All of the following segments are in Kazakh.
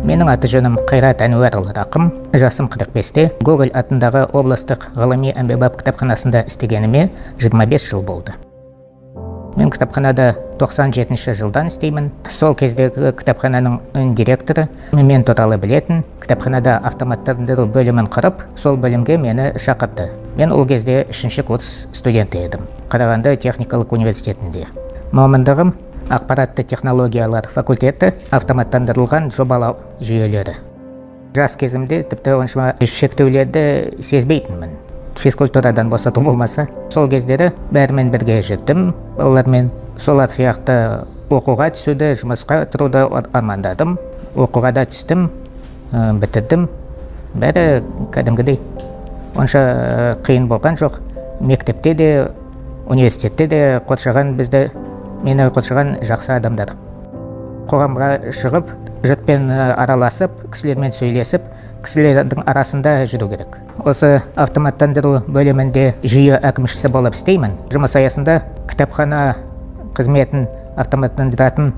Менің аты жөнім Қайрат Әнуарұлы Рақым, жасым 45-те. Гоголь атындағы облыстық ғылыми әмбебап кітапханасында істегеніме 25 жыл болды. Мен кітапханада 97 жылдан істеймін. Сол кездегі кітапхананың директоры мен туралы білетін, кітапханада автоматтандыру бөлімін құрып, сол бөлімге мені шақырды. Мен ол кезде үшінші курс студенті едім Қарағанды техникалық университетінде. Мамандығым ақпаратты технологиялар факультеті, автоматтандырылған жобалау жүйелері. Жас кезімде тіпті оншама шектеулерді сезбейтінмін, физкультурадан босату болмаса. Сол кездері бәрімен бірге жүрдім, балалармен. Солар сияқты оқуға түсуді, жұмысқа тұруды армандадым. Оқуға да түстім, бітірдім. Бәрі кәдімгідей, онша қиын болған жоқ. Мектепте де, университетте де қоршаған бізді, мені қоршаған жақсы адамдар. Қоғамға шығып, жұртпен араласып, кісілермен сөйлесіп, кісілердің арасында жүру керек. Осы автоматтандыру бөлімінде жүйе әкімшісі болып істеймін. Жұмыс аясында кітапхана қызметін автоматтандыратын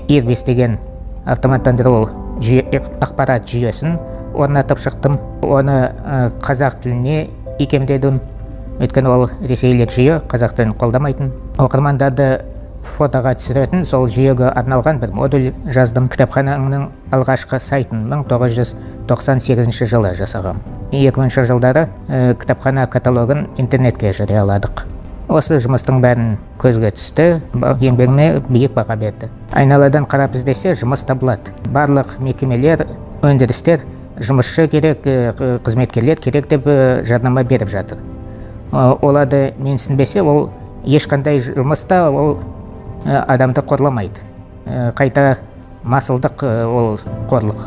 Ирбис деген автоматтандыру жүйе, ақпарат жүйесін орнатып шықтым. Оны қазақ тіліне икемдедім, өйткені ол ресейлік жүйе, қазақ тілін қолдамайтын. Оқырмандарды фотоға түсіретін сол жүйеге арналған бір модуль жаздым. Кітапхананың алғашқы сайтын 1998 жылы жасағам. 2000 жылдары кітапхана каталогын интернетке жарияладық. Осы жұмыстың бәрін көзге түсті, еңбегіме биік баға берді. Айналадан қарап іздесе, жұмыс табылады. Барлық мекемелер, өндірістер жұмысшы керек, қызметкерлер керек деп жарнама беріп жатыр. Оларды менсінбесе, ол ешқандай жұмыста ол адамды қорламайды. Қайта масылдық, ол қорлық.